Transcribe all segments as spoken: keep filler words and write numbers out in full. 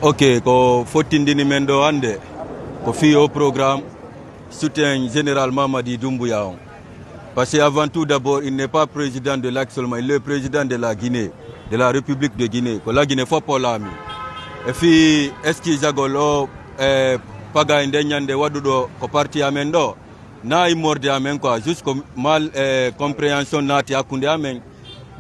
Ok, ko fottindini men ɗo hannde ko fii o programme soutien général Mamadi Doumbouya on. Parce que avant tout d'abord, il n'est pas président de l'ACS seulement, il est président de la Guinée, de la République de Guinée. Ko la Guinée fof o laami. E fii eskisagol o e pagay nde ñande waɗuɗo ko parti amen ɗo, na immorde amen quoi, juste ko mal e compréhension naati hakkunde amen.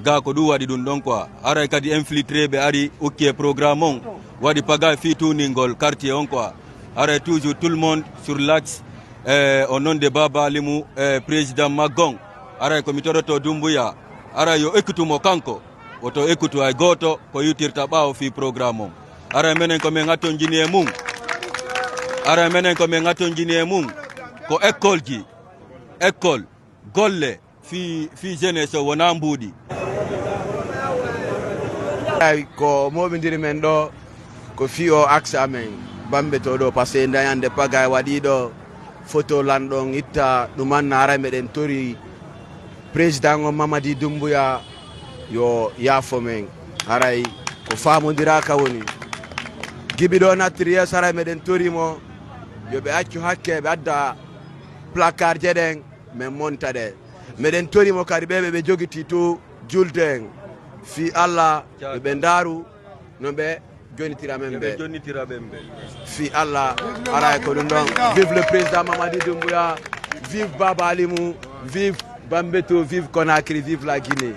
Ga ko ɗum waɗi ɗum ɗon quoi. Aray kadi infiltré ɓe ari ukki e programme on, waɗi pagay fii tuuningol quartier on quoi. Aray toujours tout le monde sur l'axe, e, au nom de Baba Alimu, e, président maggon. Aray ko mi toɗoto Doumbouya. Aray yo ekkutu mo kanko. Woto ekkutu hay gooto ko yiwtirta ɓaawo fii programme on. Aray menen ko men ŋattonjini e mum. Aray menen ko men ŋattonjini e mum. Ko école ji, école, golle, fii, fii jeunesse o wona mbuuɗi. Ay, ko moɓindiri men ɗo, ko fii o axe amen, Bambeto ɗo, parce que dañande pagay waɗi ɗo, photo lanɗo on itta, ɗum anna aray meɗen tori président on Mamadi Doumbouya yo yaafo men. Haray ko faamondiraa ka woni. Gibi ɗo nattiri yeeso, haray meɗen tori mo yo ɓe accu hakke, ɓe adda placard je ɗen, men monta ɗe. Meɗen tori mo kadi ɓe ɓe ɓe jogiti to julde en. Fii Allah, yo ɓe ndaaru no ɓe jonitira men ɓe. Fii Allah, aray ko ɗum ɗon. Vive le président Mamadi Doumbouya, vive Baba Alimu, vive Bambeto, vive Conakry, vive la Guinée.